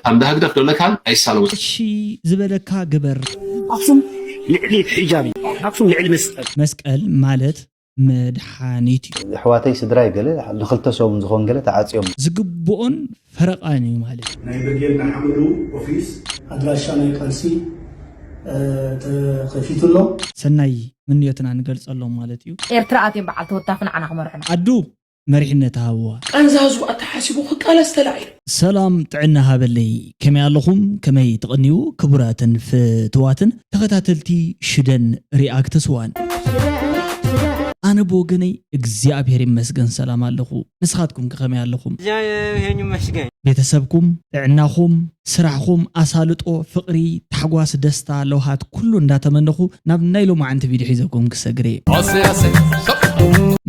ኣንዳ ህግደፍ ደለካን ኣይሳለወ። እሺ ዝበለካ ግበር። ኣክሱም ልዕሊ ሕጃብ እዩ። ኣክሱም ልዕሊ መስቀል። መስቀል ማለት መድሓኒት እዩ። ኣሕዋተይ ስድራይ ገለ ንክልተ ሰሙን ዝኾን ገለ ተዓፅዮም። ዝግብኦን ፈረቓን እዩ ማለት እዩ። ናይ ብርጌድ ንሓመዱ ኦፊስ ኣድራሻ ናይ ቃልሲ ተኸፊቱ ኣሎ። ሰናይ ምንዮትና ንገልፀሎም ማለት እዩ። ኤርትራ ኣትዮም በዓል ተወታፍ ንዓና ክመርሑና። ኣዱ መሪሕነት ሃብዋ። ቃንዛ ህዝቡ ኣተሓሲቡ ክቃለስ ተላዒሉ። ሰላም ጥዕና ሃበለይ፣ ከመይ ኣለኹም? ከመይ ትቕንዩ? ክቡራትን ፍትዋትን ተኸታተልቲ ሽደን ሪኣክትስ ዋን፣ ኣነ ብወገነይ እግዚኣብሔር ይመስገን ሰላም ኣለኹ። ንስኻትኩም ከ ከመይ ኣለኹም? እግዚኣብሔር ይመስገን። ቤተሰብኩም፣ ጥዕናኹም፣ ስራሕኹም፣ ኣሳልጦ፣ ፍቕሪ፣ ታሕጓስ፣ ደስታ፣ ለውሃት ኩሉ እንዳተመነኹ ናብ ናይ ሎማዓንቲ ቪድዮ ሒዘኩም ክሰግር እየ።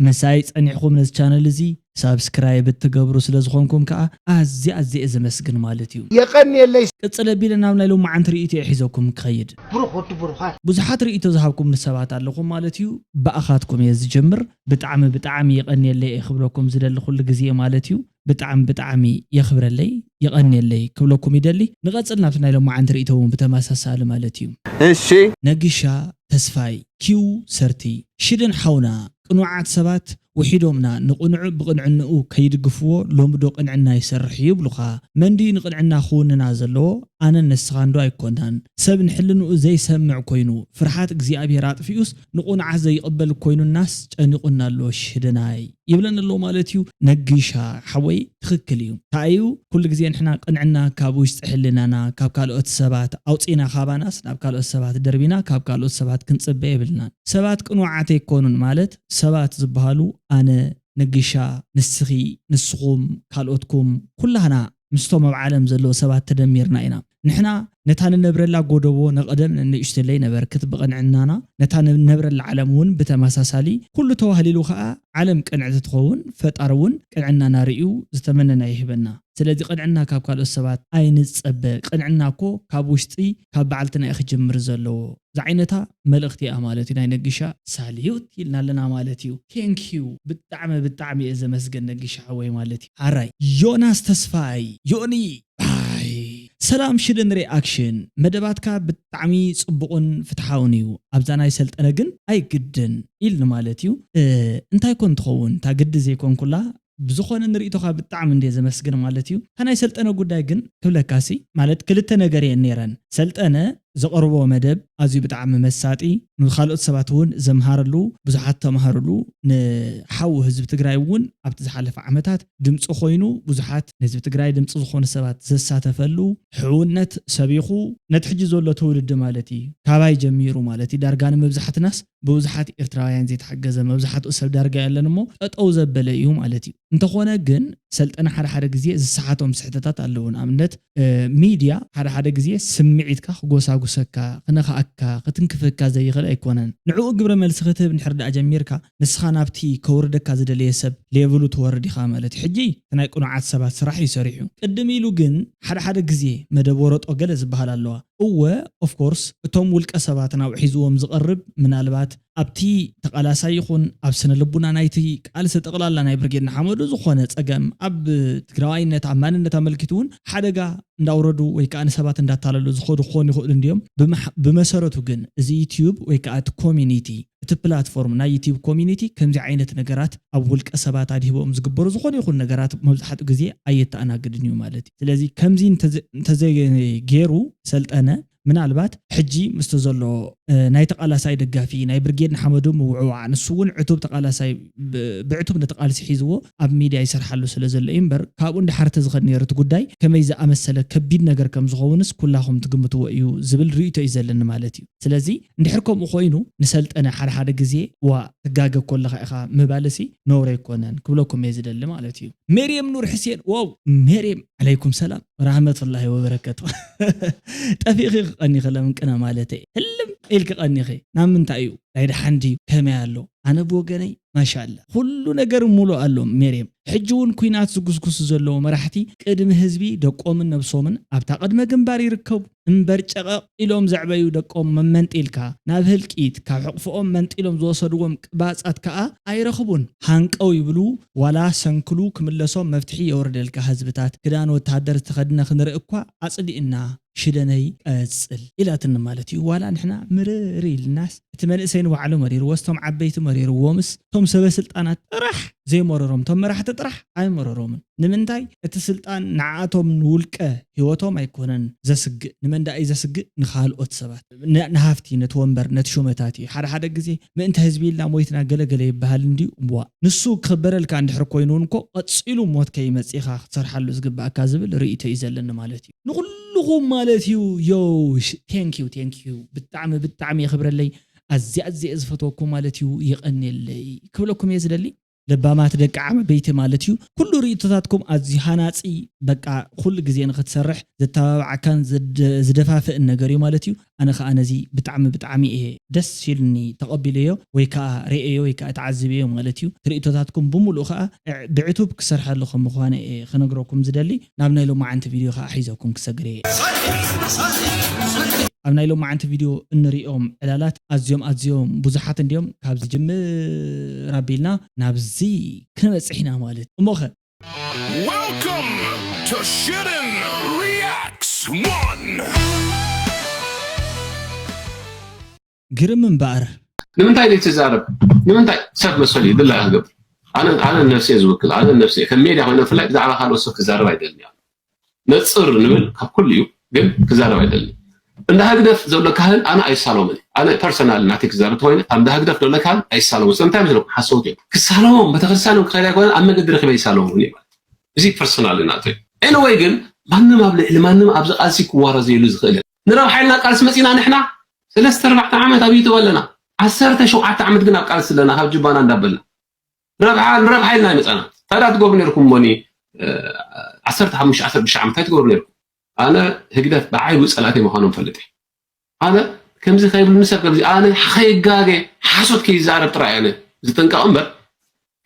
ምሳይ ጸኒሕኹም ነዚ ቻነል እዚ ሳብስክራይብ እትገብሩ ስለ ዝኾንኩም ከኣ ኣዝየ ኣዝየ እየ ዘመስግን ማለት እዩ። የቐንየለይ። ቅጽል ኣቢለ ናብ ናይ ሎማዓንቲ ርእይቶ እየ ሒዘኩም ክኸይድ። ብሩኽ ወዲ ብሩኻት። ብዙሓት ርእይቶ ዝሃብኩምኒ ሰባት ኣለኹም ማለት እዩ። ብኣኻትኩም እየ ዝጀምር። ብጣዕሚ ብጣዕሚ የቐንየለይ እየ ክብለኩም ዝደሊ ኩሉ ግዜ ማለት እዩ። ብጣዕሚ ብጣዕሚ የኽብረለይ የቐንየለይ ክብለኩም ይደሊ። ንቐጽል ናብቲ ናይ ሎማዓንቲ ርእይቶ እውን ብተመሳሳሊ ማለት እዩ። እሺ። ነጊሻ ተስፋይ ኪው ሰርቲ ሽደን ሓውና፣ ቅኑዓት ሰባት ውሒዶምና ንቕኑዕ ብቕንዕንኡ ከይድግፍዎ ሎሚ ዶ ቅንዕና ይሰርሕ ይብሉኻ? መን ድዩ ንቕንዕና ክውንና ዘለዎ? ኣነን ንስኻን ዶ ኣይኮናን? ሰብ ንሕልንኡ ዘይሰምዕ ኮይኑ ፍርሓት እግዚኣብሔር ኣጥፊኡስ ንቕኑዓት ዘይቕበል ኮይኑናስ ጨኒቑና ኣሎ ሽደናይ። ይብለኒ ኣሎ ማለት እዩ። ነጊሻ ሓወይ ትኽክል እዩ። እንታይ እዩ ኩሉ ግዜ ንሕና ቅንዕና ካብ ውሽጢ ሕልናና ካብ ካልኦት ሰባት ኣውፂና ካባናስ ናብ ካልኦት ሰባት ደርቢና ካብ ካልኦት ሰባት ክንፅበ የብልናን። ሰባት ቅኑዓት ኣይኮኑን ማለት ሰባት ዝበሃሉ ኣነ፣ ነጊሻ፣ ንስኺ፣ ንስኹም፣ ካልኦትኩም ኩላህና ምስቶም ኣብ ዓለም ዘለዉ ሰባት ተደሚርና ኢና። ንሕና ነታ ንነብረላ ጎደቦ ነቐደም ንንእሽተለይ ነበርክት ብቕንዕናና፣ ነታ ንነብረላ ዓለም እውን ብተመሳሳሊ ኩሉ ተዋህሊሉ ኸኣ ዓለም ቅንዕቲ ትኸውን፣ ፈጣሪ እውን ቅንዕናና ርእዩ ዝተመነና ይህበና። ስለዚ ቅንዕና ካብ ካልኦት ሰባት ኣይንጸበ። ቅንዕና እኮ ካብ ውሽጢ ካብ ባዕልትና እዩ ክጅምር ዘለዎ። ዝዓይነታ መልእኽቲ እያ ማለት እዩ። ናይ ነጊሻ ሳልዩት ኢልና ኣለና ማለት እዩ። ቴንኪዩ ብጣዕሚ ብጣዕሚ እየ ዘመስገን ነጊሻ ሓወይ ማለት እዩ። ሓራይ ዮናስ ተስፋይ ዮኒ ባይ ሰላም ሽደን ሪኣክሽን መደባትካ ብጣዕሚ ጽቡቕን ፍትሓውን እዩ። ኣብዛ ናይ ሰልጠነ ግን ኣይግድን ኢልኒ ማለት እዩ። እ፣ እንታይ ኮን ትኸውን እታ ግዲ ዘይኮንኩላ ብዝኾነ ንርእይቶኻ ብጣዕሚ እንድየ ዘመስግን ማለት እዩ። እታ ናይ ሰልጠነ ጉዳይ ግን ክብለካሲ ማለት ክልተ ነገር እየን ነይረን። ሰልጠነ ዘቕርቦ መደብ ኣዝዩ ብጣዕሚ መሳጢ፣ ንኻልኦት ሰባት እውን ዘምሃረሉ፣ ብዙሓት ተምሃርሉ፣ ንሓው ህዝቢ ትግራይ እውን ኣብቲ ዝሓለፈ ዓመታት ድምፂ ኮይኑ ብዙሓት ንህዝቢ ትግራይ ድምፂ ዝኾኑ ሰባት ዘሳተፈሉ ሕውነት ሰቢኹ ነቲ ሕጂ ዘሎ ትውልዲ ማለት እዩ ካባይ ጀሚሩ ማለት እዩ ዳርጋ ንመብዛሕትናስ ብብዙሓት ኤርትራውያን ዘይተሓገዘ መብዛሕትኡ ሰብ ዳርጋ የለን እሞ ጠጠው ዘበለ እዩ ማለት እዩ። እንተኾነ ግን ሰልጠነ ሓደ ሓደ ግዜ ዝሰሓቶም ስሕተታት ኣለዉ። ንኣብነት እ፣ ሚድያ ሓደ ሓደ ግዜ ስምዒትካ ክጎሳጉሰካ፣ ክነኽኣካ፣ ክትንክፈካ ዘይኽእል ኣይኮነን። ንዕኡ ግብረ መልሲ ክትህብ እንድሕር ደኣ ጀሚርካ ንስኻ ናብቲ ከውርደካ ዝደለየ ሰብ ሌቭሉ ትወርድ ኢኻ ማለት እዩ። ሕጂ እቲ ናይ ቅኑዓት ሰባት ስራሕ እዩ ሰሪሑ። ቅድም ኢሉ ግን ሓደ ሓደ ግዜ መደብ ወረጦ ገለ ዝበሃል ኣለዋ። እወ ኦፍኮርስ እቶም ውልቀ ሰባት ናብ ሒዝዎም ዝቐርብ ምናልባት ኣብቲ ተቓላሳይ ይኹን ኣብ ስነ ልቡና ናይቲ ቃልሲ ጠቕላላ ናይ ብርጌድ ንሓመዱ ዝኾነ ጸገም ኣብ ትግራዋይነት ኣብ ማንነት ኣመልኪቱ እውን ሓደጋ እንዳውረዱ ወይ ከዓ ንሰባት እንዳታለሉ ዝኸዱ ክኾኑ ይኽእሉ እንድዮም። ብመሓ- ብመሰረቱ ግን እዚ ዩትዩብ ወይ ከዓ እቲ ኮሚኒቲ እቲ ፕላትፎርም ናይ ዩትዩብ ኮሚኒቲ ከምዚ ዓይነት ነገራት ኣብ ውልቀ ሰባት ኣድሂቦም ዝግበሩ ዝኾነ ይኹን ነገራት መብዛሕትኡ ግዜ ኣየተኣናግድን እዩ ማለት እዩ። ስለዚ ከምዚ እንተዘ- እንተዘይገይሩ ሰልጠነ ምናልባት ሕጂ ምስቲ ዘሎ እ፣ ናይ ተቓላሳይ ደጋፊ ናይ ብርጌድ ንሓመዱ ምውዕዋዕ ንሱ እውን ዕቱብ ተቓላሳይ ብ- ብዕቱብ ነቲ ቃልሲ ሒዝዎ ኣብ ሚድያ ይሰርሓሉ ስለ ዘሎ እዩ እምበር ካብኡ እንድሓር ተዝኸድ ነይሩ እቲ ጉዳይ ከመይ ዝኣመሰለ ከቢድ ነገር ከም ዝኸውንስ ኩላኹም ትግምትዎ እዩ ዝብል ርእይቶ እዩ ዘለኒ ማለት እዩ። ስለዚ እንድሕር ከምኡ ኮይኑ ንሰልጠነ ሓደ ሓደ ግዜ ዋ ትጋገ ኮለኻ ኢኻ ምባልሲ ነውሪ ኣይኮነን ክብለኩም እየ ዝደሊ ማለት እዩ። ሜርየም ኑር ሕሴን ዋው ሜርየም ዓለይኩም ሰላም ወራህመቱላሂ ወበረከቱ። ጠፊእኺ ክቐኒኺ ለምንቅነ ማለት እየ ህልም ኢልኪ ቀኒኺ ናብ ምንታይ እዩ ናይ ደሓን ድዩ ከመይ ኣሎ ኣነ ብወገነይ ማሻላ ኩሉ ነገር ሙሉእ ኣሎ ሜርየም። ሕጂ እውን ኩናት ዝጉስጉሱ ዘለዉ መራሕቲ ቅድሚ ህዝቢ ደቆምን ነብሶምን ኣብታ ቅድመ ግንባር ይርከቡ። እምበር ጨቐቕ ኢሎም ዘዕበዩ ደቆም መመንጢልካ ናብ ህልቂት፣ ካብ ሕቕፍኦም መንጢሎም ዝወሰድዎም ቅባጻት ከኣ ኣይረኽቡን። ሃንቀው ይብሉ፣ ዋላ ሰንክሉ ክምለሶም መፍትሒ የውርደልካ። ህዝብታት ክዳን ወተሃደር ዝተኸድነ ክንርኢ እኳ ኣጽሊእና። ሽደነይ ቀጽል ኢላትኒ ማለት እዩ። ዋላ ንሕና ምርር ኢልናስ እቲ መንእሰይ ንባዕሉ መሪርዎ፣ ስቶም ዓበይቲ መሪርዎምስ፣ ቶም ሰበ ስልጣናት ጥራሕ ዘይመረሮም፣ ቶም መራሕቲ ጥራሕ ኣይመረሮምን። ንምንታይ? እቲ ስልጣን ንዓኣቶም ንውልቀ ህይወቶም ኣይኮነን ዘስግእ። ንመን ደኣ እዩ ዘስግእ? ንኻልኦት ሰባት። ን-፣ ንሃፍቲ፣ ነቲ ወንበር፣ ነቲ ሹመታት እዩ። ሓደ ሓደ ግዜ ምእንቲ ህዝቢ ኢልና ሞይትና ገለ ገለ ይበሃል እንድዩ። እዋ፣ ንሱ ክኽበረልካ እንድሕር ኮይኑ እውን እኮ ቀጺሉ ሞት ከይመጽእኻ ክትሰርሓሉ ዝግባኣካ ዝብል ርእይቶ እዩ ዘለኒ ማለት እዩ። ንኹልኹም ማለት እዩ። ዮ፣ ሽ-፣ thank you፣ thank you። ብጣዕሚ፣ ብጣዕሚ የኽብረለይ። ኣዝየ፣ ኣዝየ እየ ዝፈትወኩም ማለት እዩ። የቐንየለይ ክብለኩም እየ ዝደሊ። ለባማት ደቂ ዓበይቲ ማለት እዩ። ኩሉ ርእይቶታትኩም ኣዝዩ ሃናጺ፣ በቃ ኩሉ ግዜ ንኽትሰርሕ ዘተባብዓካን ዝድ-፣ ዝደፋፍእን ነገር እዩ ማለት እዩ። ኣነ ኸኣ ነዚ ብጣዕሚ፣ ብጣዕሚ እየ ደስ ኢሉኒ ተቐቢለዮ ወይ ከኣ ርእየዮ ወይ ከኣ ተዓዚበዮ ማለት እዩ። እቲ ርእይቶታትኩም ብምሉኡ ኸኣ ዕ-፣ ብዕቱብ ክሰርሐሉ ከም ምዃነ እየ ክነግረኩም ዝደሊ። ናብ ናይ ሎማዓንቲ ቪድዮ ኸኣ ሒዘኩም ክሰግር እየ። ኣብ ናይ ሎማዓንቲ ቪድዮ እንሪኦም ዕላላት ኣዝዮም፣ ኣዝዮም ብዙሓት እንድዮም። ካብ ዝጅምር ኣቢልና ናብዚ ክንበጽሕ ኢና ማለት። እሞኸ? Welcome to Shootin' Reacts one። ግርም እምበኣር። ንምንታይ ዘይትዛረብ? ንምንታይ? ሰብ መሰል እዩ፣ ድላዩ ክገብር። ኣነ፣ ኣነ ነፍሰይ ዝውክል፣ ኣነ ነፍሰይ ከም ሜድያ ኮይነ ብፍላይ ብዛዕባ ካልኦት ሰብ ክዛረብ ኣይደልን እየ። ነጽር ንብል ካብ ኩሉ እዩ፣ ግን ክዛረብ ኣይደልን። እንዳ ህግደፍ ዘሎ ካህን ኣነ ኣይሳሎምን እየ። ኣነ ፐርሰናል ናተይ ክዛረብ ተኮይነ፣ ካብ እንዳ ህግደፍ ዘሎ ካህን ኣይሳሎምን። ሰምታይ ምስለኩም ሓሰውት እዮም። ክሳለሞም ቤተክርስትያኖም ክኸይድ ኣይኮነን፣ ኣብ መገዲ ረኪበ ይሳለሙኒ ማለት እዩ። እዚ ፐርሰናል ናተይ። ኤኒወይ ግን ማንም ኣብ ልዕሊ ማንም ኣብዚ ቃልሲ ክዋረ ዘይሉ ዝኽእል የለን። ንረብሓ ኢልና ቃልሲ መጺና ንሕና ሰለስተ ኣርባዕተ ዓመት ኣብ ዩቱብ ኣለና። ዓሰርተ ሸውዓተ ዓመት ግን ኣብ ቃልሲ ኣለና፣ ካብ ጅባና እንዳበልና። ረብሓ፣ ንረብሓ ኢልና ኣይመጻና። ታዲያ ትገብሩ ነርኩም ሞኒ፣ እ፣ ዓሰርተ ሓሙሽተ፣ ዓሰርተ ሽዱሽተ ዓመት እንታይ ትገብሩ ነርኩም? ኣነ ህግደፍ ብዓይቡ ጸላእተይ ምዃኖም ፈልጥ እየ። ኣነ ከምዚ ከይብሉ ንሰብ ከምዚ፣ ኣነ ከይጋገ ሓሶት ከይዛረብ ጥራይ ኣነ ዝጥንቀቕ እምበር፣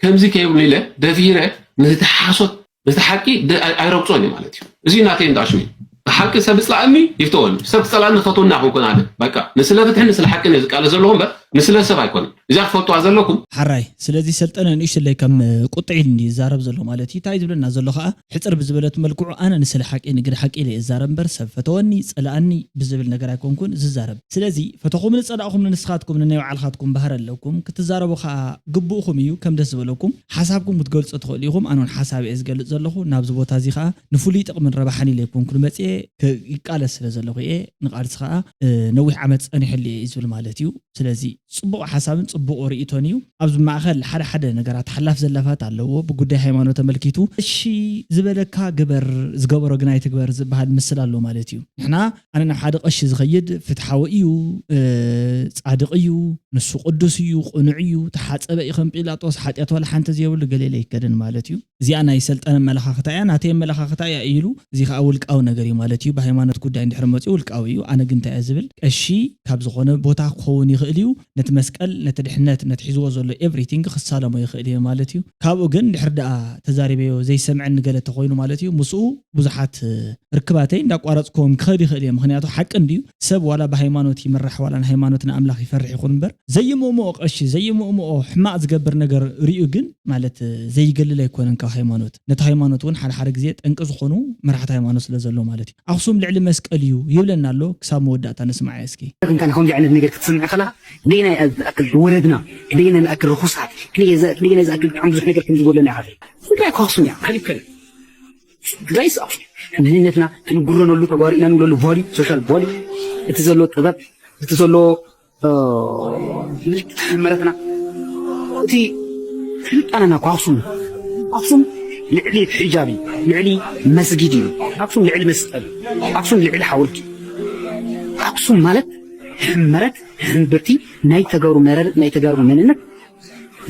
ከምዚ ከይብሉ ኢለ ደፊረ ነቲ ሓሶት፣ ነቲ ሓቂ ደ-፣ ኣይ-፣ ኣይረግጾን እየ ማለት እዩ። እዚ ናተይ እንዳሽሙ እዩ። ብሓቂ ሰብ ዝጸላእኒ ይፍተወኒ፣ ሰብ ዝጸላእኒ ክፈትወኒ ኣይኮንኩን። ኣነ በቃ ንስለ ፍትሕን ንስለ ሓቅን እየ ዝቃለስ ዘለኹ እምበር ንስለ ሰብ ኣይኮነን። እዚኣ ክፈልጥዋ ዘለኩም። ሓራይ፣ ስለዚ ሰልጠነ ንእሽተለይ ከም ቁጥዕ ኢሉ እንድዩ ዝዛረብ ዘሎ ማለት እዩ። እንታይ ዝብለና ዘሎ ከኣ፣ ሕጽር ብዝበለት መልክዑ፣ ኣነ ንስለ ሓቂ ንግዲ ሓቂ ኢለ እየ ዝዛረብ እምበር ሰብ ፈተወኒ፣ ጸላኣኒ ብዝብል ነገር ኣይኮንኩን ዝዛረብ። ስለዚ ፈተኹምን ጸላእኹምን ንስኻትኩም ንናይ ባዕልኻትኩም ባህሪ ኣለኩም። ክትዛረቡ ከኣ ግቡእኹም እዩ። ከም ደስ ዝበለኩም ሓሳብኩም ክትገልጹ ትኽእሉ ኢኹም። ኣነ እውን ሓሳብ እየ ዝገልጽ ዘለኹ። ናብዚ ቦታ እዚ ከኣ ንፍሉይ ጥቕምን ረብሓን ኢለ ኣይኮንኩን መጽየ፣ ክ-፣ ይቃለስ ስለ ዘለኹ እየ። ንቃልሲ ከኣ፣ እ፣ ነዊሕ ዓመት ጸኒሐሉ እየ እዩ ዝብል ማለት እዩ። ስለዚ ጽቡቕ ሓሳብን ጽቡቕ ርእይቶን እዩ። ኣብዚ ማእከል ሓደ ሓደ ነገራት ሓላፍ ዘላፋት ኣለዎ። ብጉዳይ ሃይማኖት ተመልኪቱ እሺ ዝበለካ ግበር፣ ዝገበሮ ግን ኣይትግበር ዝበሃል ምስል ኣሎ ማለት እዩ። ንሕና ኣነ ናብ ሓደ ቀሺ ዝኸይድ ፍትሓዊ እዩ፣ እ፣ ጻድቕ እዩ፣ ንሱ ቅዱስ እዩ፣ ቅኑዕ እዩ፣ ተሓጸበ እዩ ከም ጲላጦስ፣ ሓጢኣት ዋላ ሓንቲ ዘይብሉ ገለ ኢለ ኣይከድን ማለት እዩ። እዚኣ ናይ ሰልጠነ ኣመለኻኽታ እያ፣ ናተይ ኣመለኻኽታ እያ ኢሉ፣ እዚ ኸኣ ውልቃዊ ነገር እዩ ማለት እዩ። ብሃይማኖት ጉዳይ እንድሕር መጺኡ ውልቃዊ እዩ። ኣነ ግን እንታይ እየ ዝብል፣ ቀሺ ካብ ዝኾነ ቦታ ክኸውን ይኽእል እዩ። ነቲ መስቀል፣ ነቲ ድሕነት፣ ነቲ ሒዝዎ ዘሎ ኤቭሪቲንግ ክሳለሞ ይኽእል እዩ ማለት እዩ። ካብኡ ግን ድሕር ደኣ ተዛሪበዮ ዘይሰምዐኒ ገለ ተኾይኑ ማለት እዩ፣ ምስኡ ብዙሓት ርክባተይ እንዳቋረጽክዎም ክኸድ ይኽእል እየ። ምኽንያቱ ሓቂ እንድዩ፣ ሰብ ዋላ ብሃይማኖት ይምራሕ፣ ዋላ ንሃይማኖት ንኣምላኽ ይፈርሕ ይኹን እምበር፣ ዘይምእምኦ ቀሺ፣ ዘይምእምኦ ሕማቕ ዝገብር ነገር ርእዩ ግን፣ ማለት፣ ዘይገልል ኣይኮነን ካብ ሃይማኖት። ነቲ ሃይማኖት እውን ሓደ ሓደ ግዜ ጠንቂ ዝኾኑ መራሕቲ ሃይማኖት ስለ ዘሎ ማለት እዩ። ኣኽሱም ልዕሊ መስቀል እዩ ይብለና ኣሎ፣ ክሳብ መወዳእታ ንስማዕ እስኪ። እንካ ከምዚ ዓይነት ነገር ክትሰምዕ ከለኻ፣ ክንደየናይ ዝኣክል ዝወረድና፣ ክንደየናይ ዝኣክል ርኹሳት፣ ክንደየ-፣ ክንደየናይ ዝኣክል ብጣዕሚ ብዙሕ ነገር ከም ዝጎለና ኢኻ ትርኢ። ጉዳይ እኮ ኣኽሱም እያ፣ ኣይከነን። ጉዳይስ ኣኽሱም። መንነትና ክንጉረነሉ፣ ተጓሪእና ንብለሉ ቫልዩ፣ ሶሻል ቫልዩ፣ እቲ ዘሎ ጥበብ፣ እቲ ዘሎ፣ እ፣ ምልክት መረትና፣ እቲ ስልጣነና እኮ ኣኽሱም። ኣኽሱም ልዕሊ ሒጃብ እዩ፣ ልዕሊ መስጊድ እዩ፣ ኣኽሱም ልዕሊ መስቀል እዩ፣ ኣኽሱም ልዕሊ ሓወልቲ እዩ። ኣኽሱም ማለት ሕመረት፣ ሕምብርቲ ናይ ተጋሩ መረረት፣ ናይ ተጋሩ መንነት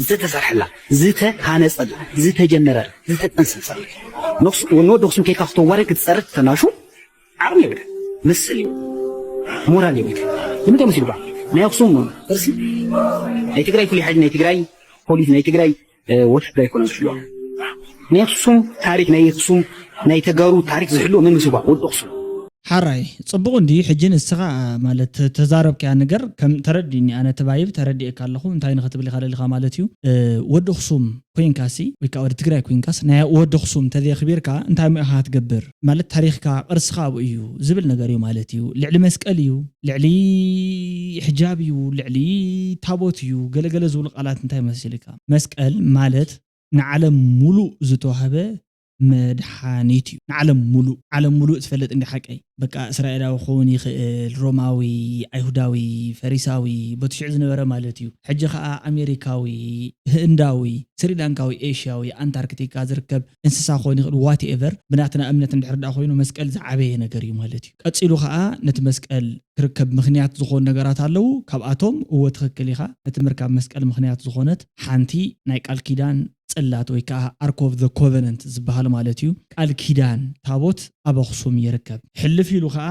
ዝተሰርሐላ፣ ዝተሃነጸላ፣ ዝተጀመረ፣ ዝተጠንሰሰ። ንወዲ ኣኽሱም ከይድካ ክተዋርድ ክትጸርፍ ተናሹ ዓቕሚ የብልካ፣ ምስል እዩ፣ ሞራል የብልካ። ንምንታይ መሲሉካ? ናይ ኣኽሱም ቅርሲ ናይ ትግራይ ፍሉይ ሓይሊ ናይ ትግራይ ፖሊስ ናይ ትግራይ ወታደር ኣይኮነን ዝሕልዋ። ናይ ኣኽሱም ታሪክ ናይ ኣኽሱም ናይ ተጋሩ ታሪክ ዝሕልዎ መን ምስባ ወዲ ኣኽሱም። ሓራይ ፅቡቕ እንዲ ሕጂ ንስኻ ማለት ተዛረብካያ ነገር ከም ተረዲኒ ኣነ ተባይብ ተረዲእካ ኣለኹ እንታይ ንክትብል ኢኻ ደሊኻ ማለት እዩ። ወዲ ኣኽሱም ኮይንካሲ ወይ ከዓ ወዲ ትግራይ ኮይንካስ ናይ ወዲ ኣኽሱም ተዘየኽቢርካ እንታይ እሞ ኢኻ ትገብር ማለት ታሪኽካ ቅርስኻ ኣብኡ እዩ ዝብል ነገር እዩ ማለት እዩ። ልዕሊ መስቀል እዩ ልዕሊ ሕጃብ እዩ ልዕሊ ታቦት እዩ ገለገለ ዝብሉ ቃላት እንታይ መሲልካ? መስቀል ማለት ንዓለም ሙሉእ ዝተዋህበ መድሓኒት እዩ። ንዓለም ሙሉእ ዓለም ሙሉእ ትፈልጥ እንዲ ሓቀይ በቃ እስራኤላዊ ክኸውን ይኽእል ሮማዊ ኣይሁዳዊ ፈሪሳዊ በቲ ሽዑ ዝነበረ ማለት እዩ። ሕጂ ከዓ ኣሜሪካዊ ህእንዳዊ ስሪላንካዊ ኤሽያዊ ኣንታርክቲካ ዝርከብ እንስሳ ክኾን ይኽእል ዋትኤቨር ብናትና እምነት እንድሕር ዳ ኮይኑ መስቀል ዝዓበየ ነገር እዩ ማለት እዩ። ቀፂሉ ከዓ ነቲ መስቀል ክርከብ ምኽንያት ዝኾኑ ነገራት ኣለዉ። ካብኣቶም እወ ትኽክል ኢኻ። ነቲ ምርካብ መስቀል ምኽንያት ዝኾነት ሓንቲ ናይ ቃል ኪዳን ፅላት ወይ ከዓ ኣርክ ኦፍ ዘ ኮቨነንት ዝበሃል ማለት እዩ። ቃል ኪዳን ታቦት ኣብ ኣኽሱም ይርከብ። ሕልፍ ኢሉ ከዓ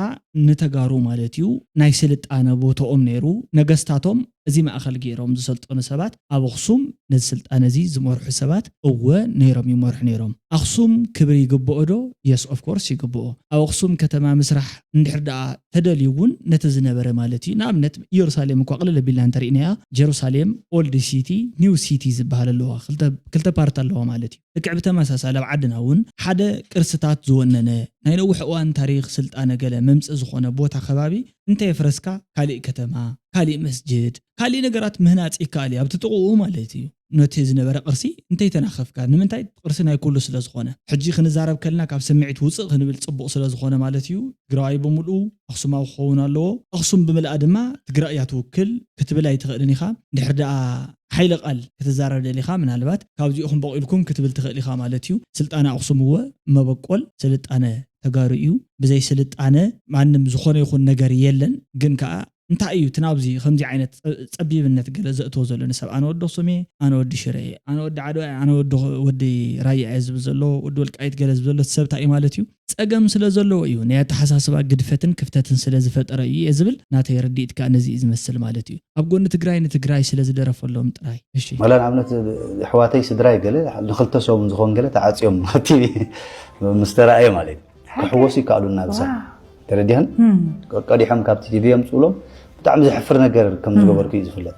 ንተጋሩ ማለት እዩ ናይ ስልጣነ ቦትኦም ነይሩ። ነገስታቶም እዚ ማእኸል ገይሮም ዝሰልጠኑ ሰባት ኣብ ኣኽሱም ነዚ ስልጣነ እዚ ዝመርሑ ሰባት እወ ነይሮም ይመርሑ ነይሮም። ኣኽሱም ክብሪ ይግብኦ ዶ? የስ ኦፍ ኮርስ ይግብኦ። ኣብ ኣኽሱም ከተማ ምስራሕ እንድሕር ደኣ ተደልዩ እውን ነቲ ዝነበረ ማለት እዩ ንኣብነት ኢየሩሳሌም እኳ ቅልል ኣቢልና እንተሪእናያ ጀሩሳሌም ኦልድ ሲቲ ኒው ሲቲ ዝበሃል ኣለዋ ክልተ ፓርት ኣለዋ ማለት እዩ። ልክዕ ብተመሳሳሊ ኣብ ዓድና እውን ሓደ ቅርስታት ዝወነነ ናይ ነዊሕ እዋን ታሪክ ስልጣነ ገለ መምፅእ ዝኾነ ቦታ ከባቢ እንተየፍረስካ ካሊእ ከተማ ካሊእ መስጅድ ካሊእ ነገራት ምህናፅ ይከኣል እዩ ኣብቲ ጥቕኡ ማለት እዩ። ነቲ ዝነበረ ቅርሲ እንተይተናኸፍካ ንምንታይ ቅርሲ ናይ ኩሉ ስለ ዝኾነ ሕጂ ክንዛረብ ከልና ካብ ስምዒት ውፅእ ክንብል ፅቡቕ ስለ ዝኾነ ማለት እዩ። ትግራዋይ ብምልኡ ኣኽሱማዊ ክኸውን ኣለዎ። ኣኽሱም ብምልኣ ድማ ትግራይ እያ ትውክል ክትብል ኣይትኽእልን ኢኻ። ድሕር ደኣ ሓይለ ቃል ክትዛረብ ደሊኻ ምናልባት ካብዚኡ ክንበቕ ኢልኩም ክትብል ትኽእል ኢኻ ማለት እዩ። ስልጣነ ኣኽሱም እወ መበቆል ስልጣነ ተጋሩ እዩ። ብዘይ ስልጣነ ማንም ዝኾነ ይኹን ነገር የለን። ግን ከዓ እንታይ እዩ እቲ ናብዚ ከምዚ ዓይነት ፀቢብነት ገለ ዘእትዎ ዘሎ ንሰብ ኣነ ወዲ ኣኽሱም እየ ኣነ ወዲ ሽረ እየ ኣነ ወዲ ዓድዋ እየ ኣነ ወዲ ራያ እየ ዝብል ዘሎ ወዲ ወልቃይት ገለ ዝብል ዘሎ እቲ ሰብ እንታይ እዩ ማለት እዩ ፀገም ስለ ዘለዎ እዩ ናይ ኣተሓሳስባ ግድፈትን ክፍተትን ስለ ዝፈጠረ እዩ እየ ዝብል ናተይ ርድኢት ከዓ ነዚ እዩ ዝመስል ማለት እዩ ኣብ ጎኒ ትግራይ ንትግራይ ስለ ዝደረፈሎም ጥራይ እሺ ዋላ ንኣብነት ኣሕዋተይ ስድራይ ገለ ንክልተ ሰሙን ዝኮን ገለ ተዓፅዮም ኣብቲ ምስ ተረኣየ ማለት እዩ ክሕወሱ ይከኣሉ እናበሳ ተረዲኸን ቀዲሖም ካብቲ ቲቪ የምፅእሎም ብጣዕሚ ዘሕፍር ነገር ከም ዝገበርኩ እዩ ዝፍለጥ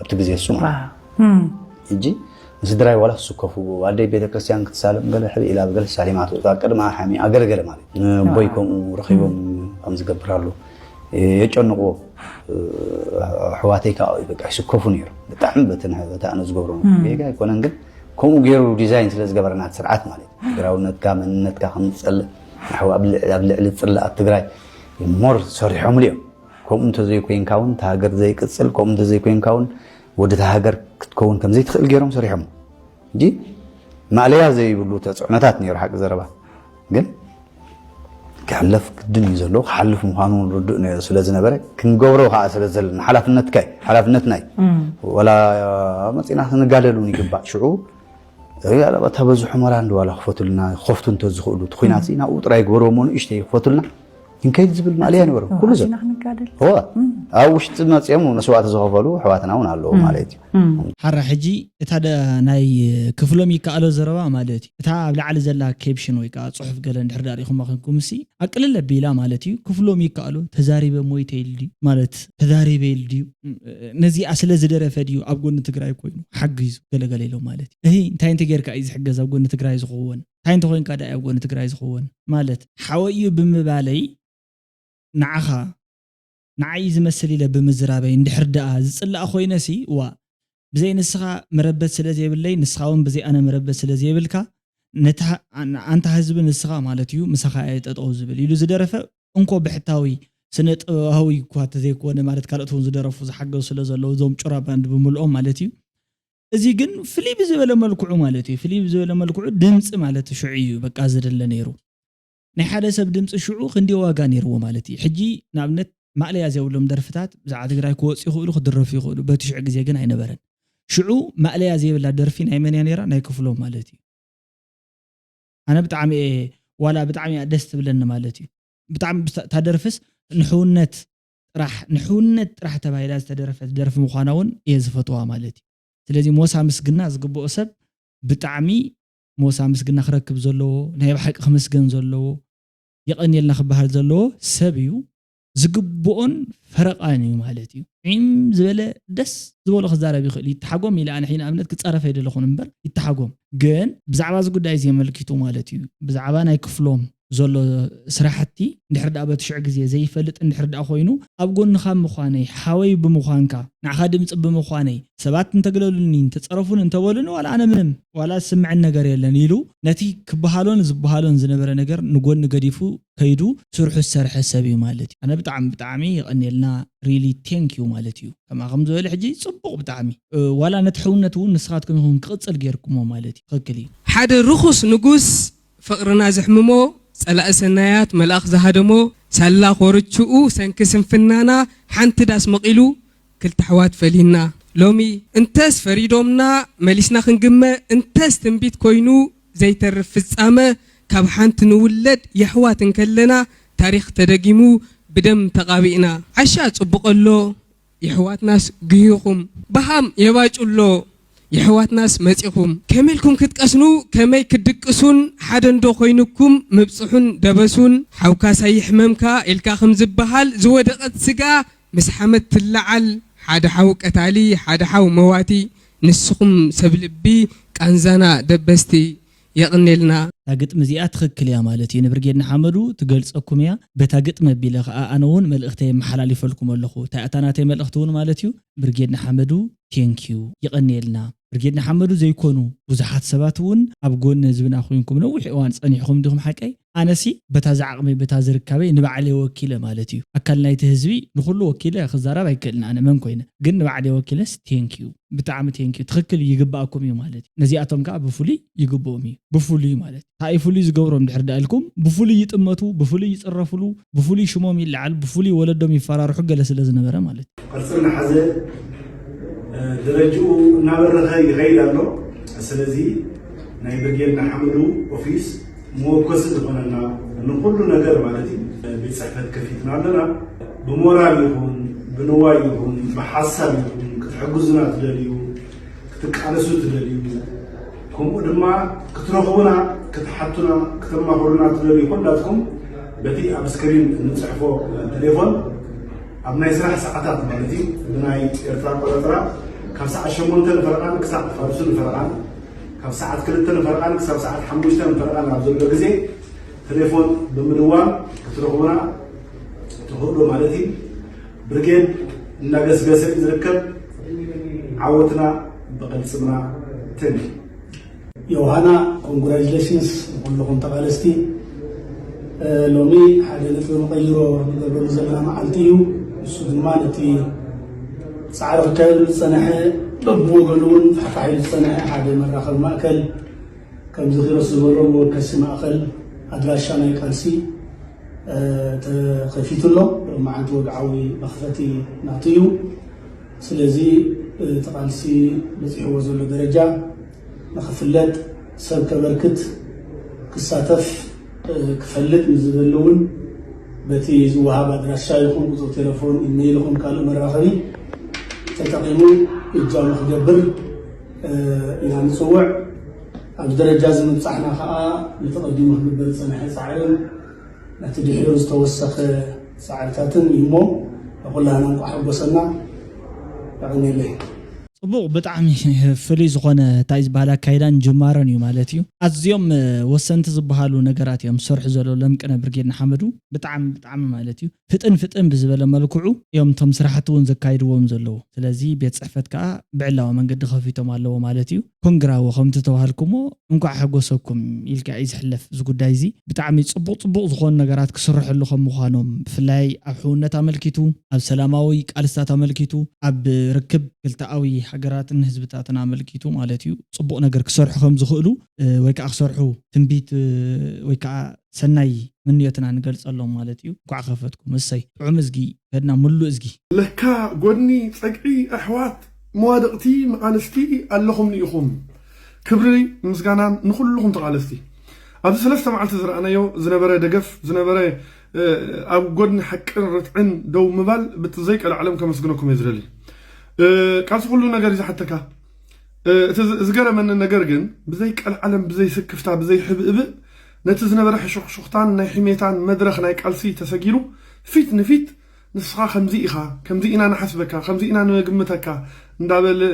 ኣብቲ ግዜ እሱ ማለት ሕጂ ንስድራይ ዋላ ክስከፉ ኣደይ ቤተክርስትያን ክትሳለም ገለ ሕብ ኢላ ገለ ሳሊማቶ እታ ቅድማ ሓሚኣ ገለገለ ማለት ቦይ ከምኡ ረኺቦም ከም ዝገብር ኣሎ የጨንቕዎ ኣሕዋተይ ከዓ በቃ ይስከፉ ነይሩ ብጣዕሚ በቲ ኣነ ዝገብሮ ጌጋ ኣይኮነን ግን ከምኡ ገይሩ ዲዛይን ስለ ዝገበረና ስርዓት ማለት ሃገራውነትካ መንነትካ ከም ዝፀልእ ናሕዋ ኣብ ልዕሊ ፅላኣት ትግራይ ሞር ሰሪሖምሉ እዮም ከምኡ እንተዘይኮይንካ እውን እቲ ሃገር ዘይቅፅል ከምኡ እንተዘይኮይንካ እውን ወዲ እቲ ሃገር ክትከውን ከምዘይትኽእል ገይሮም ሰሪሖም እንጂ ማእለያ ዘይብሉ ተፅዕኖታት ነይሩ ሓቂ ዘረባ ግን ክሕለፍ ግድን እዩ ዘለዎ ክሓልፍ ምዃኑ ርዱእ ስለ ዝነበረ ክንገብሮ ከዓ ስለ ዘለና ሓላፍነትካ እዩ ሓላፍነትና እዩ ወላ መፂና ክንጋደል እውን ይግባእ ሽዑ ተበዝሑ መራ እንድዋላ ክፈቱልና ክኸፍቱ እንተዝኽእሉ እቲ ኩናት ናብኡ ጥራይ ግበርዎ እሞ ንእሽተይ ክፈቱልና ክንከይድ ዝብል ማእለያ ነበሮም ኩሉ ሰብ እዋ ኣብ ውሽጢ መፅኦም መስዋእቲ ዝኸፈሉ ኣሕዋትና እውን ኣለዉ ማለት እዩ ሓራ ሕጂ እታ ደ ናይ ክፍሎም ይከኣሎ ዘረባ ማለት እዩ እታ ኣብ ላዕሊ ዘላ ኬፕሽን ወይ ከዓ ፅሑፍ ገለ እንድሕር ዳሪኹማ ኮንኩም ሲ ኣቅልል ኣቢላ ማለት እዩ ክፍሎም ይከኣሎ ተዛሪበ ሞይተ ኢሉ ድዩ ማለት ተዛሪበ ኢሉ ድዩ ነዚኣ ስለ ዝደረፈ ድዩ ኣብ ጎኒ ትግራይ ኮይኑ ሓጊዙ ገለገለ ኢሎም ማለት እዩ እሂ እንታይ እንተ ጌርካ እዩ ዝሕገዝ ኣብ ጎኒ ትግራይ ዝኸውን እንታይ እንተኮይንካ ዳ ኣብ ጎኒ ትግራይ ዝኸውን ማለት ሓወይ እዩ ብምባለይ ንዓኻ ንዓይ ዝመስል ኢለ ብምዝራበይ እንድሕር ደኣ ዝፅላእ ኮይነሲ ዋ ብዘይ ንስኻ መረበት ስለ ዘይብለይ ንስኻ እውን ብዘይ ኣነ መረበት ስለ ዘይብልካ ነታ ኣንታ ህዝቢ ንስኻ ማለት እዩ ምሳኻ እየ ጠጠው ዝብል ኢሉ ዝደረፈ እንኮ ብሕታዊ ስነ ጥበባዊ እኳ ተዘይኮነ ማለት ካልኦት እውን ዝደረፉ ዝሓገዙ ስለ ዘለዉ እዞም ጩራ ባንድ ብምልኦም ማለት እዩ እዚ ግን ፍልይ ብዝበለ መልክዑ ማለት እዩ ፍልይ ብዝበለ መልክዑ ድምፂ ማለት ሽዑ እዩ በቃ ዝደለ ነይሩ ናይ ሓደ ሰብ ድምፂ ሽዑ ክንዲ ዋጋ ነይርዎ ማለት እዩ ሕጂ ንኣብነት ማእለያ ዘይብሎም ደርፍታት ብዛዕባ ትግራይ ክወፁ ይኽእሉ ክድረፉ ይኽእሉ በቲ ሽዑ ግዜ ግን ኣይነበረን ሽዑ ማእለያ ዘይብላ ደርፊ ናይ መን እያ ነይራ ናይ ክፍሎም ማለት እዩ ኣነ ብጣዕሚ እየ ዋላ ብጣዕሚ እያ ደስ ትብለኒ ማለት እዩ ብጣዕሚ እታ ደርፍስ ንሕውነት ጥራሕ፣ ንሕውነት ጥራሕ ተባሂላ ዝተደረፈት ደርፊ ምዃና እውን እየ ዝፈትዋ ማለት እዩ። ስለዚ ሞሳ ምስግና ዝግብኦ ሰብ ብጣዕሚ ሞሳ ምስግና ክረክብ ዘለዎ፣ ናይ ብሓቂ ክምስገን ዘለዎ፣ የቐንየልና ክበሃል ዘለዎ ሰብ እዩ። ዝግብኦን ፈረቓን እዩ ማለት እዩ። ዒም ዝበለ ደስ ዝበሎ ክዛረብ ይኽእል እዩ። ይተሓጎም ኢለ ኣነ ሕጂ ንኣብነት ክጻረፍ ኣይደለኹን እምበር ይተሓጎም። ግን ብዛዕባ እዚ ጉዳይ እዚ የመልኪቱ ማለት እዩ። ብዛዕባ ናይ ክፍሎም ዘሎ ስራሕቲ እንድሕር ደኣ በቲ ሽዑ ግዜ ዘይፈልጥ እንድሕር ደኣ ኮይኑ፣ ኣብ ጎንኻ ምዃነይ፣ ሓወይ ብምዃንካ፣ ንዓኻ ድምፂ ብምዃነይ፣ ሰባት እንተግለሉኒ፣ እንተፀረፉን እንተበሉኒ፣ ዋላ ኣነ ምንም፣ ዋላ ዝስምዐን ነገር የለን ኢሉ ነቲ ክበሃሎን ዝበሃሎን ዝነበረ ነገር ንጎኒ ገዲፉ ከይዱ ስርሑ ዝሰርሐ ሰብ እዩ ማለት እዩ። ኣነ ብጣዕሚ ብጣዕሚ የቐንየልና፣ ሪሊ ቴንክ ዩ ማለት እዩ። ከማኹም ዝበለ ሕጂ ፅቡቕ ብጣዕሚ፣ እ፣ ዋላ ነቲ ሕውነት እውን ንስኻትኩም ኢኹም ክቕፅል ጌርኩሞ ማለት እዩ። ትኽክል እዩ። ሓደ ርኹስ ንጉስ ፍቕርና ዘሕምሞ፣ ጸላኢ ሰናያት መልኣኽ ዝሃደሞ፣ ሳላ ኮርችኡ ሰንኪ ስንፍናና ሓንቲ ዳስ መቒሉ ክልተ ኣሕዋት ፈሊና። ሎሚ እንተስ ፈሪዶምና መሊስና ክንግመ፣ እንተስ ትንቢት ኮይኑ ዘይተርፍ ፍጻመ፣ ካብ ሓንቲ ንውለድ የሕዋት እንከለና ታሪኽ ተደጊሙ ብደም ተቓቢእና። ዓሻ ጽቡቕ ኣሎ፣ የሕዋትናስ ግሂኹም፣ በሃም የባጩ ኣሎ፣ የሕዋትናስ መጺኹም። ከመይ ኢልኩም ክትቀስኑ፣ ከመይ ክትድቅሱን፣ ሓደ እንዶ ኮይኑኩም ምብጽሑን ደበሱን። ሓውካስ ኣይሕመምካ ኢልካ ከም ዝበሃል፣ ዝወደቐት ስጋ ምስ ሓመድ ትለዓል። ሓደ ሓው ቀታሊ፣ ሓደ ሓው መዋቲ፣ ንስኹም ሰብ ልቢ፣ ቃንዛና ደበስቲ። የቕኔልና። እታ ግጥሚ እዚኣ ትኽክል እያ ማለት እዩ። ንብርጌድ ንሓመዱ ትገልጸኩም እያ። በታ ግጥሚ ኣቢለ ኸኣ ኣነ እውን መልእኽተይ የመሓላልፈልኩም ኣለኹ። እታ፣ እታ ናተይ መልእኽቲ እውን ማለት እዩ፣ ብርጌድ ንሓመዱ፣ ቴንክ ዩ፣ የቐኔልና። ብርጌድ ንሓመዱ ዘይኮኑ ብዙሓት ሰባት እውን ኣብ ጎኒ ህዝብና ኮይንኩም ነዊሕ እዋን ጸኒሕኩም ዲኹም ሓቀይ? ኣነሲ በታ ዝዓቕመይ፣ በታ ዝርካበይ ንባዕለይ ወኪለ ማለት እዩ። ኣካል ናይቲ ህዝቢ ንኹሉ ወኪለ ክዛረብ ኣይክእልን ኣነ መን ኮይነ። ግን ንባዕለይ ወኪለስ ቴንክ ዩ፣ ብጣዕሚ ቴንክ ዩ፣ ትኽክል ይግባኣኩም እዩ ማለት እዩ። ነዚኣቶም ከኣ ብፍሉይ ይግብኦም እዩ። ብፍሉይ ማለት እዩ። እንታይ እዩ ፍሉይ ዝገብሮም ድሕር ደኣ ኢልኩም፣ ብፍሉይ ይጥመቱ፣ ብፍሉይ ይጽረፍሉ፣ ብፍሉይ ሽሞም ይለዓል፣ ብፍሉይ ወለዶም ይፈራርሑ ገለ ስለ ዝነበረ ማለት እዩ። ቅርጺ እናሓዘ፣ እ፣ ደረጅኡ እናበረኸ ይኸይድ ኣሎ። ስለዚ ናይ ብርጌድ ንሓመዱ ኦፊስ መወከሲ ዝኾነና ንኹሉ ነገር ማለት እዩ። ቤት ጽሕፈት ከፊትና ኣለና። ብሞራል ይኹን፣ ብንዋይ ይኹን፣ ብሓሳብ ይኹን፣ ክትሕግዙና ትደልዩ፣ ክትቃለሱ ትደልዩ፣ ከምኡ ድማ ክትረኽቡና፣ ክትሓቱና፣ ክተማኽሩና ትደልዩ ኩላትኩም በቲ ኣብ ስክሪን እንጽሕፎ ቴሌፎን ኣብ ናይ ስራሕ ሰዓታት ማለት እዩ፣ ብናይ ኤርትራ ኣቆጻጽራ ካብ ሰዓት ሸሞንተ ንፈረቓን ክሳዕ ፋርሱ ንፈረቓን፣ ካብ ሰዓት ክልተ ንፈረቓን ክሳብ ሰዓት ሓሙሽተ ንፈረቓን ኣብ ዘሎ ግዜ ቴሌፎን ብምድዋል ክትረኽቡና ትኽእሉ ማለት እዩ። ብርጌድ እናገስገሰ እዩ ዝርከብ። ዓወትና ብቕልጽምና። ቴንክ ዩ። ዮሃና፣ ኮንግራጁሌሽንስ ንኩልኹም ተቓለስቲ። እ፣ ሎሚ ሓደ ነጥቢ መቐይሮ ንገብረሉ ዘለና መዓልቲ እዩ። ንሱ ድማ ነቲ ጻዕሪ ክካየደሉ ዝጸንሐ፣ በብወገኑ እውን ፋሕፋሕ ኢሉ ዝጸንሐ ሓደ መራኸቢ ማእከል፣ ከምዚ ኪሮስ ዝበሎ መወከሲ ማእከል ኣድራሻ ናይ ቃልሲ፣ እ፣ ተኸፊቱ ኣሎ። ሎማዓንቲ ወግዓዊ መኽፈቲ ናቱ እዩ። ስለዚ፣ እ፣ እቲ ቃልሲ በጺሕዎ ዘሎ ደረጃ ንኽፍለጥ፣ ሰብ ከበርክት፣ ክሳተፍ፣ እ፣ ክፈልጥ ንዝደሊ እውን በቲ ዝወሃብ ኣድራሻ ይኹን ቁጽሪ ቴሌፎን፣ ኢሜይል ይኹን ካልእ መራኸቢ ተጠቒሙ እጃሙ ክገብር፣ እ፣ ኢና ንጽውዕ። ኣብዚ ደረጃ እዚ ምብጻሕና ከኣ ነቲ ቀዲሙ ክግበር ዝጸንሐ ጻዕርን ነቲ ድሒሩ ዝተወሰኸ ጻዕርታትን እዩ እሞ፣ ንኹላህና እንቋዕ ሓጎሰና። የቐንየለይ። ጽቡቕ፣ ብጣዕሚ ፍሉይ ዝኾነ እንታይ ዝበሃል ኣካይዳን ጅማሮን እዩ ማለት እዩ። ኣዝዮም፣ እ፣ ወሰንቲ ዝበሃሉ ነገራት እዮም ዝሰርሑ ዘለዉ ለምቅነ ብርጌድ ንሓመዱ። ብጣዕሚ፣ ብጣዕሚ ማለት እዩ። ፍጥን ፍጥን ብዝበለ መልክዑ እዮም እቶም ስራሕቲ እውን ዘካይድዎም ዘለዉ። ስለዚ ቤት ጽሕፈት ከኣ ብዕላዊ መንገዲ ከፊቶም ኣለዎ ማለት እዩ። ኮንግራ ወ ከምቲ ተባሃልኩሞ እንኳዕ ሓጎሰኩም ኢልካ እዩ ዝሕለፍ እዚ ጉዳይ እዚ። ብጣዕሚ ጽቡቕ ጽቡቕ ዝኾኑ ነገራት ክስርሐሉ ከም ምዃኖም፣ ብፍላይ ኣብ ሕውነት ኣመልኪቱ፣ ኣብ ሰላማዊ ቃልስታት ኣመልኪቱ፣ ኣብ ርክብ ክልተኣዊ ሃገራትን ህዝብታትን ኣመልኪቱ ማለት እዩ፣ ጽቡቕ ነገር ክሰርሑ ከም ዝኽእሉ፣ እ፣ ወይ ከኣ ክሰርሑ ትንቢት፣ እ፣ ወይ ከኣ ሰናይ ምንዮትና ንገልጸሎም ማለት እዩ። እንኳዕ ከፈትኩም። እሰይ፣ ጥዑም እዝጊ፣ ከድና ምሉእ እዝጊ። ለካ ጎድኒ ጸግዒ ኣሕዋት መዋድቕቲ መቓልስቲ ኣለኹምኒ ኢኹም። ክብሪ ምስጋናን ንኹልኹም ተቓለስቲ። ኣብዚ ሰለስተ መዓልቲ ዝረኣናዮ ዝነበረ ደገፍ፣ ዝነበረ ኣብ ጎድኒ ሓቅን ርትዕን ደው ምባል ብቲ ዘይቀልዓለም ከመስግነኩም እየ ዝደሊ። ቃልሲ ኩሉ ነገር እዩ ዝሓተካ። እቲ ዝገረመኒ ነገር ግን ብዘይ ቀልዓለም፣ ብዘይ ስክፍታ፣ ብዘይ ሕብእብእ ነቲ ዝነበረ ሕሹኽሹኽታን ናይ ሕሜታን መድረኽ ናይ ቃልሲ ተሰጊሩ ፊት ንፊት ንስኻ ከምዚ ኢኻ፣ ከምዚ ኢና ንሓስበካ፣ ከምዚ ኢና ንግምተካ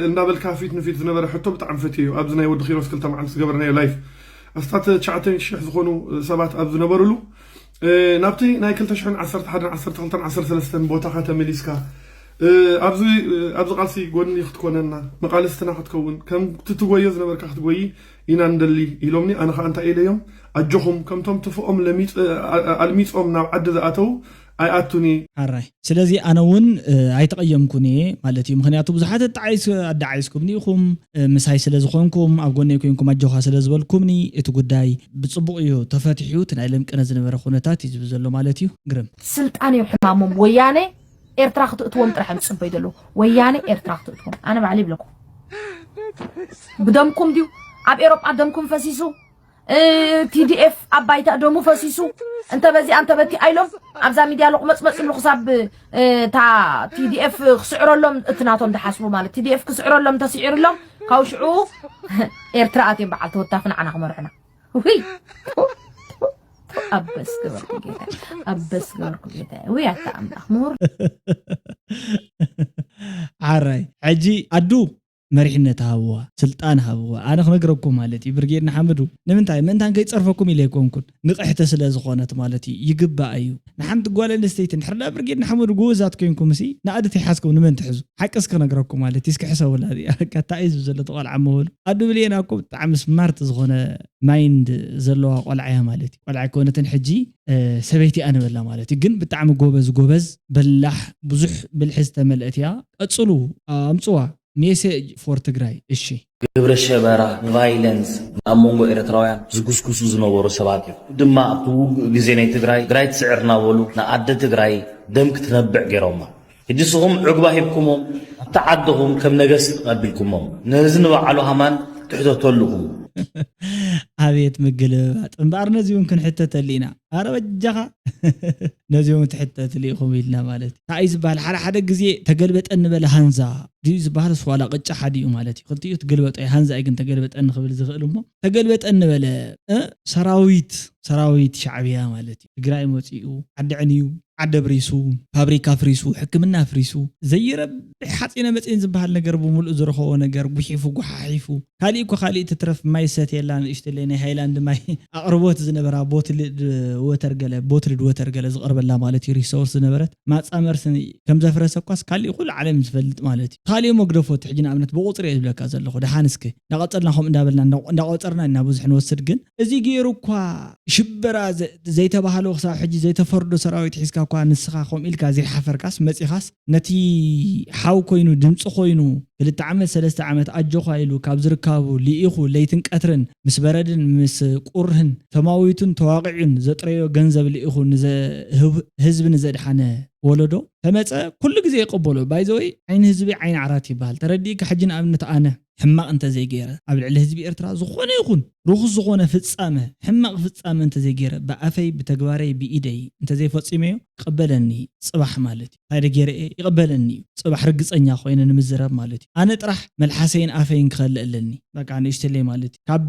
እንዳበልካ ፊት ንፊት ዝነበረ ሕቶ ብጣዕሚ ፈትየዮ። ኣብዚ ናይ ወዲ ኪሮስ ክልተ መዓልቲ ዝገበርናዮ ላይፍ ኣስታት ትሽዓተ ሚእቲ ሺሕ ዝኾኑ ሰባት ኣብ ዝነበሩሉ ናብቲ ናይ ክልተ ሽሕን ዓሰርተ ሓደን ዓሰርተ ክልተን ዓሰርተ ሰለስተን ቦታኻ ተመሊስካ ኣብዚ ቃልሲ ጎኒ ክትኮነና መቃልስትና ክትከውን ከምቲ ትጎዮ ዝነበርካ ክትጎይ ኢና ንደሊ ኢሎምኒ። ኣነ ከዓ እንታይ ኢለዮም? ኣጆኹም ከምቶም ትፍኦም ኣልሚፆም ናብ ዓዲ ዝኣተው ኣይኣቱን እየ። ሓራይ ስለዚ ኣነ እውን ኣይተቐየምኩን እየ ማለት እዩ። ምክንያቱ ብዙሓት ኣዳዓይስኩምኒ ኢኹም፣ ምሳይ ስለ ዝኾንኩም፣ ኣብ ጎነይ ኮንኩም ኣጆኻ ስለ ዝበልኩምኒ እቲ ጉዳይ ብፅቡቕ እዩ ተፈቲሑ። እቲ ናይ ለምቅነ ዝነበረ ኩነታት እዩ ዝብል ዘሎ ማለት እዩ። ግርም። ስልጣን እዩ ሕማሞም። ወያነ ኤርትራ ክትእትዎም ጥራሕ እዮም ዝፅበዩ ዘለዉ። ወያነ ኤርትራ ክትእትዎም። ኣነ ባዕለይ ይብለኩም። ብደምኩም ድዩ? ኣብ ኤሮጳ ደምኩም ፈሲሱ። ቲዲኤፍ ኣብ ባይታ ደሙ ፈሲሱ። እንተ በዚኣ እንተ በቲኣ ኢሎም ኣብዛ ሚድያ ሎቕመፅመፅ ይብሉ ክሳብ እታ ቲዲኤፍ ክስዕረሎም እቲ ናቶም ዝሓስቡ ማለት ቲዲኤፍ ክስዕረሎም እንተስዒርሎም ካብ ሽዑ ኤርትራ ኣትዮም በዓል ተወታፊ ንዓና ክመርሑና። ውይ ኣበስ ገበርኩ ጌታ ኣበስ ገበርኩ ጌታ። ውይ ኣታ ኣምላኽ ምሁር ዓራይ ሕጂ ኣዱ መሪሕነት ሃብዋ ስልጣን ሃብዋ ኣነ ክነግረኩም ማለት እዩ ብርጌድ ንሓመዱ ንምንታይ ምእንታን ከይፀርፈኩም ኢለ ኣይኮንኩን ንቕሕቲ ስለ ዝኾነት ማለት እዩ ይግባእ እዩ ንሓንቲ ጓል ኣንስተይቲ እንድሕር ዳ ብርጌድ ንሓመዱ ጎበዛት ኮይንኩም ሲ ንኣደተይ ሓዝኩም ንመን ትሕዙ ሓቂ እስኪ ክነግረኩም ማለት እዩ እስኪ ሕሰቡላ እዚኣ እንታይ እዩ ዝብ ዘሎ ተቆልዓ መበሉ ኣዱ ብልየና እኮ ብጣዕሚ ስማርት ዝኾነ ማይንድ ዘለዋ ቆልዓ እያ ማለት እዩ ቆልዓ ኣይኮነትን ሕጂ ሰበይቲ ኣንበላ ማለት እዩ ግን ብጣዕሚ ጎበዝ ጎበዝ በላሕ ብዙሕ ብልሒ ዝተመልአት እያ ቀፅሉ ኣምፅዋ ሜሴጅ ፎር ትግራይ እሺ። ግብረ ሸበራ፣ ቫይለንስ ኣብ መንጎ ኤርትራውያን ዝጉስጉሱ ዝነበሩ ሰባት እዮም። ድማ ኣብቲ ውጉእ ግዜ ናይ ትግራይ ትግራይ ትስዕር እናበሉ ንኣደ ትግራይ ደም ክትነብዕ ገይሮማ። ሕጂ ንስኹም ዕጉባ ሂብኩሞም ኣብቲ ዓድኹም ከም ነገስት ኣቢልኩሞም። ነዚ ንበዓሉ ሃማን ትሕተተሉ ኢኹም። ኣቤት ምግልብባጥ እምበኣር ነዚ እውን ክንሕተተሉ ኢና። ኣረ በጃኻ ነዚኦም ትሕተትሉ ኢኹም ኢልና ማለት እዩ። እንታይ እዩ ዝበሃል ሓደ ሓደ ግዜ ተገልበጠኒ በለ ሃንዛ ድዩ ዝበሃል እሱ ዋላ ቅጫ ሓደ እዩ ማለት እዩ። ክልቲኡ ትገልበጦ እዩ ሃንዛ እዩ ግን ተገልበጠኒ ክብል ዝኽእል እሞ ተገልበጠኒ በለ እ ሰራዊት ሰራዊት ሻዕብያ ማለት እዩ። ትግራይ መፂኡ ዓዲ ዕንዩ ዓዲ ኣብሪሱ ፋብሪካ ኣፍሪሱ ሕክምና ኣፍሪሱ ዘይረብሕ ሓፂነ መፂን ዝበሃል ነገር ብምሉእ ዝረኸቦ ነገር ጉሒፉ ጉሓሒፉ ካሊእ እኮ ካሊእ ትትረፍ ማይ ዝሰትየላ ንእሽተለይ ናይ ሃይላንድ ማይ ኣቕርቦት ዝነበራ ቦትልድ ወተር ገለ ቦትልድ ወተር ገለ ዝቐርበላ ማለት እዩ ሪሶርስ ዝነበረት ማፃ መርሲ ከም ዘፍረሰ እኳስ ካሊእ ኩሉ ዓለም ዝፈልጥ ማለት እዩ። ካሊእ መግደፎ እቲ ሕጂ ንኣብነት ብቑፅሪ እየ ዝብለካ ዘለኹ ደሓን እስኪ እንዳቐፀልና ከምኡ እንዳበልና እንዳቆፀርና ኢና ብዙሕ ንወስድ ግን እዚ ገይሩ እኳ ሽበራ ዘይተባህሎ ክሳብ ሕጂ ዘይተፈርዶ ሰራዊት ሒዝካ እኳ ንስኻ ከምኡ ኢልካ ዘይሓፈርካስ መፂኻስ ነቲ ሓው ኮይኑ ድምፂ ኮይኑ ክልተ ዓመት ሰለስተ ዓመት ኣጆኻ ኢሉ ካብ ዝርካቡ ልኢኹ ለይትን ቀትርን ምስ በረድን ምስ ቁርህን ተማዊቱን ተዋቒዑን ዘጥረዮ ገንዘብ ልኢኹ ንህዝቢ ንዘድሓነ ወለዶ ተመፀ ኩሉ ግዜ ይቐበሎ ባይዘወይ ዓይኒ ህዝቢ ዓይኒ ዓራት ይበሃል ተረዲእካ ሕጂ ንኣብነት ኣነ ሕማቕ እንተዘይገይረ ኣብ ልዕሊ ህዝቢ ኤርትራ ዝኾነ ይኹን ርኹስ ዝኾነ ፍጻመ ሕማቕ ፍጻመ እንተዘይገይረ ብኣፈይ ብተግባረይ ብኢደይ እንተዘይፈጺመዮ ይቕበለኒ እዩ ጽባሕ ማለት እዩ እንታይ ደ ገይረ እየ ይቕበለኒ እዩ ጽባሕ ርግጸኛ ኮይነ ንምዝራብ ማለት እዩ ኣነ ጥራሕ መልሓሰይን ኣፈይን ክኸልእ ኣለኒ በቃ ንእሽተለይ ማለት እዩ ካብ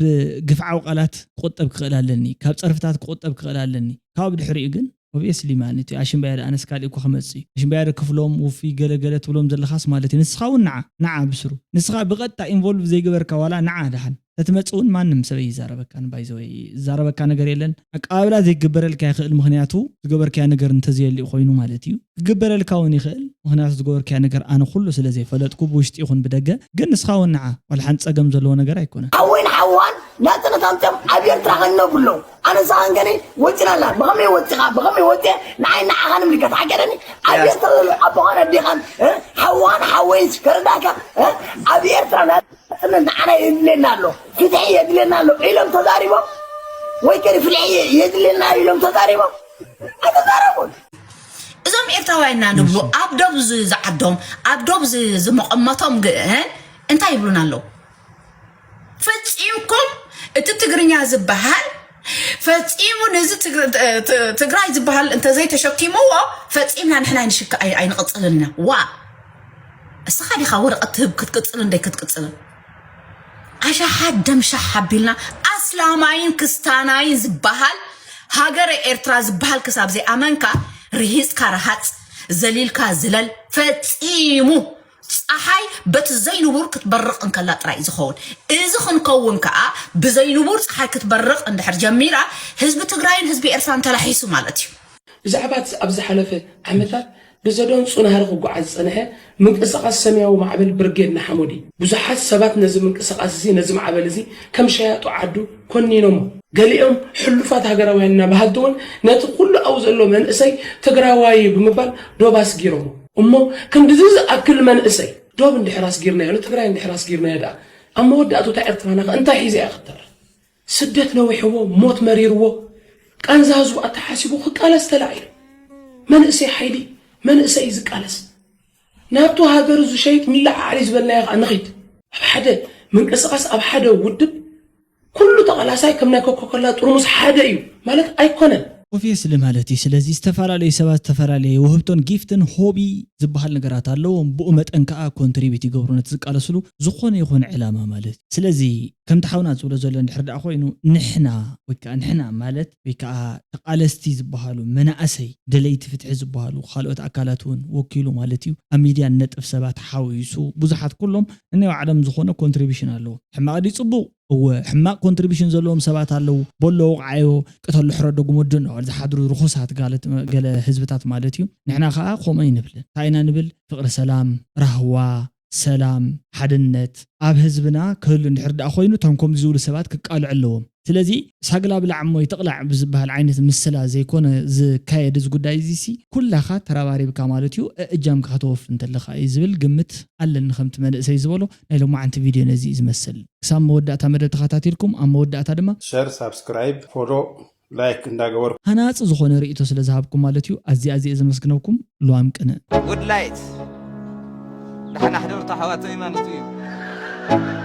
ግፍዓዊ ቃላት ክቑጠብ ክኽእል ኣለኒ ካብ ጸርፍታት ክቑጠብ ክኽእል ኣለኒ ካብ ድሕሪኡ ግን ኦብየስሊ ማን እቲ ኣሽምባያ ኣነስ ካሊእ እኮ ክመጽእ እዩ ኣሽምባያ ክፍሎም ውፉይ ገለ ገለ ትብሎም ዘለኻስ ማለት እዩ ንስኻ እውን ንዓ ንዓ ብስሩ ንስኻ ብቐጥታ ኢንቮልቭ ዘይገበርካ ዋላ ንዓ ድሓን ተትመጽእ እውን ማንም ሰብ ኣይዛረበካን ባይዘወይ ዝዛረበካ ነገር የለን ኣቀባብላ ዘይግበረልካ ይኽእል ምኽንያቱ ዝገበርካዮ ነገር እንተዘየልዩ ኮይኑ ማለት እዩ ክግበረልካ እውን ይኽእል ምኽንያቱ ዝገበርካዮ ነገር ኣነ ኩሉ ስለ ዘይፈለጥኩ ብውሽጢ ይኹን ብደገ ግን ንስኻ እውን ንዓ ዋላ ሓንቲ ጸገም ዘለዎ ነገር ኣይኮነን ሓወይን ሓዋን ናጽነት ኣምጺኦም ኣብ ኤርትራ ከነብሩ ኣለዉ ኣነ ንስኻን ገለይ ወጺና ኣለና ብኸመይ ወጺኻ ብኸመይ ወጺአ ንዓይ ንዓኻ ንምልከት ሓቂ ኣለኒ ኣብ ኤርትራ ዘሎ ኣቦኻን ኣዴኻን ሓዋን ሓወይን ከረዳእካ ኣብ ኤርትራ ናጽነት ንዓና የድልየና ኣሎ ፍትሒ የድልየና ኣሎ ኢሎም ተዛሪቦም ወይ ከ ፍትሒ የድልየና ኢሎም ተዛሪቦም ኣይተዛረቡን እዞም ኤርትራውያን ኢና ንብሉ ኣብ ዶብ ዝዓዶም ኣብ ዶብ ዝመቐመቶም ግን እንታይ ይብሉና ኣለዉ ፈጺምኩም እቲ ትግርኛ ዝበሃል ፈጺሙ ነዚ ትግራይ ዝበሃል እንተዘይተሸኪምዎ ፈጺምና ንሕና ኣይንሽካ ኣይንቕፅልን ኢና። ዋ እስኻ ዲኻ ወረቐት ትህብ ክትቅፅልን ደይ ክትቅፅልን? ኣሻሓት ደምሻሕ ኣቢልና ኣስላማይን ክስታናይን ዝበሃል ሃገረ ኤርትራ ዝበሃል ክሳብ ዘይኣመንካ ርሂፅካ ረሃፅ ዘሊልካ ዝለል ፈፂሙ ፀሓይ በቲ ዘይንቡር ክትበርቕ እንከላ ጥራይ እዩ ዝኸውን። እዚ ክንከውን ከዓ ብዘይንቡር ፀሓይ ክትበርቕ እንድሕር ጀሚራ ህዝቢ ትግራይን ህዝቢ ኤርትራን ተላሒሱ ማለት እዩ። ብዛዕባ እቲ ኣብ ዝሓለፈ ዓመታት ብዘደንጹ ናህሪ ክጓዓዝ ዝጸንሐ ምንቅስቓስ ሰማያዊ ማዕበል ብርጌድ ንሓመዱ፣ ብዙሓት ሰባት ነዚ ምንቅስቓስ እዚ ነዚ ማዕበል እዚ ከም ሸያጦ ዓዱ ኮኒኖሞ። ገሊኦም ሕሉፋት ሃገራውያን ኢና በሃልቲ እውን ነቲ ኩሉ ኣብኡ ዘሎ መንእሰይ ትግራዋይ እዩ ብምባል ዶብ ኣስጊሮሞ። እሞ ክንድዚ ዝኣክል መንእሰይ ዶብ እንድሕር ኣስጊርናዮ ንትግራይ እንድሕር ኣስጊርናዮ ደኣ ኣብ መወዳእቱ እታ ኤርትራና ከ እንታይ ሒዛ እያ ክትተርፍ? ስደት ነዊሕዎ፣ ሞት መሪርዎ፣ ቃንዛ ህዝቡ ኣተሓሲቡ ክቃለስ ተላዒሉ። መንእሰይ ሓይሊ መንእሰይ እዩ ዝቃለስ። ናብቱ ሃገሩ ዝሸይጥ ሚላዓዓል እዩ ዝበልናዮ ከዓ ንኺድ። ኣብ ሓደ ምንቅስቓስ ኣብ ሓደ ውድብ ኩሉ ተቓላሳይ ከም ናይ ኮካኮላ ጥርሙስ ሓደ እዩ ማለት ኣይኮነን። ኦብቪየስሊ ማለት እዩ። ስለዚ ዝተፈላለዩ ሰባት ዝተፈላለየ ውህብቶን ጊፍትን ሆቢ ዝበሃል ነገራት ኣለዎም። ብኡ መጠን ከዓ ኮንትሪቢዩት ይገብሩ ነቲ ዝቃለስሉ ዝኾነ ይኹን ዕላማ ማለት እዩ። ስለዚ ከምቲ ሓውና ዝብሎ ዘሎ እንድሕር ደኣ ኮይኑ ንሕና ወይ ከዓ ንሕና ማለት ወይ ከዓ ተቓለስቲ ዝበሃሉ መናእሰይ ደለይቲ ፍትሒ ዝበሃሉ ካልኦት ኣካላት እውን ወኪሉ ማለት እዩ ኣብ ሚድያ ንነጥፍ ሰባት ሓዊሱ ብዙሓት ኩሎም ነናይ ባዕሎም ዝኾነ ኮንትሪቢሽን ኣለዎ። ሕማቕ ድዩ ፅቡቕ? እወ ሕማቕ ኮንትሪቢሽን ዘለዎም ሰባት ኣለዉ። ቦሎ ውቕዓዮ ቅተሎ ሕረዶ ግመዶ እናበሉ ዝሓድሩ ርኹሳት ጋለት ገለ ህዝብታት ማለት እዩ። ንሕና ከዓ ከምኡ ኣይንብልን። እንታይ ኢና ንብል? ፍቕሪ ሰላም፣ ራህዋ፣ ሰላም፣ ሓድነት ኣብ ህዝብና ክህሉ እንድሕር ደኣ ኮይኑ እቶም ከምዚ ዝብሉ ሰባት ክቃልዑ ኣለዎም። ስለዚ ሳግላ ብላዕ እሞ ይትቕላዕ ብዝበሃል ዓይነት ምስላ ዘይኮነ ዝካየድ እዚ ጉዳይ እዚሲ ኩላኻ ተረባሪብካ ማለት እዩ እእጃምካ ከተወፊ እንተለኻ እዩ ዝብል ግምት ኣለኒ ከምቲ መንእሰይ ዝበሎ ናይ ሎማዓንቲ ቪድዮ ነዚ እዩ ዝመስል። ክሳብ መወዳእታ መደብ ተኸታቲልኩም ኣብ መወዳእታ ድማ ሸር፣ ሳብስክራይብ፣ ፎሎ፣ ላይክ እንዳገበርኩም ሃናፂ ዝኾነ ርእይቶ ስለ ዝሃብኩም ማለት እዩ ኣዝየ ኣዝየ ዘመስግነኩም። ልዋም ቅንእ። Good light ደሓን ኣሕድሩ ኣሕዋተይ ማለቱ እዩ።